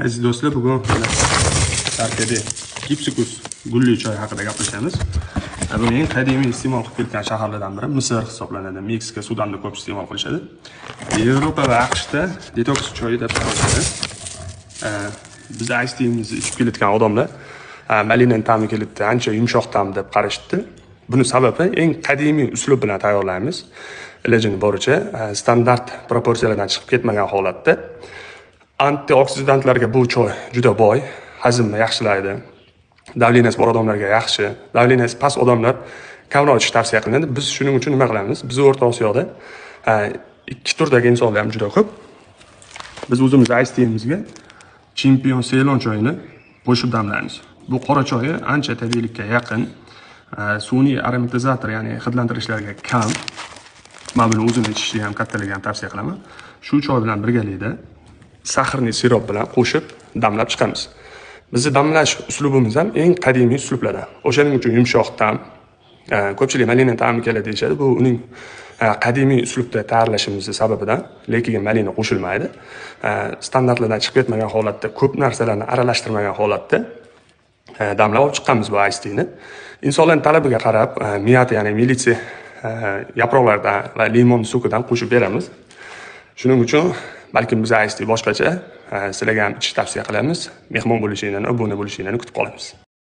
Aziz do'stlar, bugun mana Karkade Hibiscus gulli choy haqida gaplashamiz. Buni eng qadimiy iste'mol qilib kelgan shaharlardan biri Misr hisoblanadi. Meksika, Sudanda ko'p iste'mol qilishadi. Yevropa va AQShda detoks choyi deb ataladi. Biz ice tea'mizni ichib kelayotgan odamlar malinani ta'mi kelibdi, ancha yumshoq ta'm deb qarashdi. Buni sababi eng qadimiy uslub bilan tayyorlaymiz. Ilojini boricha standart proporsiyalardan chiqib ketmagan holatda. Antioksidantlarga bu choy juda boy, hazmni yaxshilaydi. Давление si bor odamlarga yaxshi, давление si past odamlar kamroq ichish tavsiya qilinadi. Biz shuning uchun nima qilamiz? Biz O'rta Osiyoda ikki turdagi insonlar ham juda ko'p. Biz o'zimiz ice tea'mizga Chempion Ceylon choyini qo'shib damlaymiz. Bu qora choyi ancha tabiiylikka yaqin, sun'iy aromatizator, ya'ni hidlantirishlarga kam. Man buni o'zim ichishni ham, kattalarga ham tavsiya qilaman. Shu choy bilan birgalikda сахарный сироп bilan qo'shib damlab chiqamiz. Bizni damlash uslubimiz ham eng qadimiy uslublardan. O'shaning uchun yumshoq ta'm, ko'pchilik malina ta'mi keladi deyishadi. Bu uning qadimiy uslubda tayyorlashimizni sababidan, lekin malina qo'shilmaydi. Standartlardan chiqib ketmagan holatda, ko'p narsalarni aralashtirmagan holatda damlab olib chiqqanmiz bu ice tea'ni. Insonlarning talabiga qarab, мята, ya'ni мелисса yaproqlaridan va limon сок idan qo'shib beramiz. Shuning uchun balkim biz ice tea boshqacha, sizlarga ham ichish tavsiya qilamiz. Mehmon bo'lishinglarni, obuna bo'lishinglarni kutib qolamiz.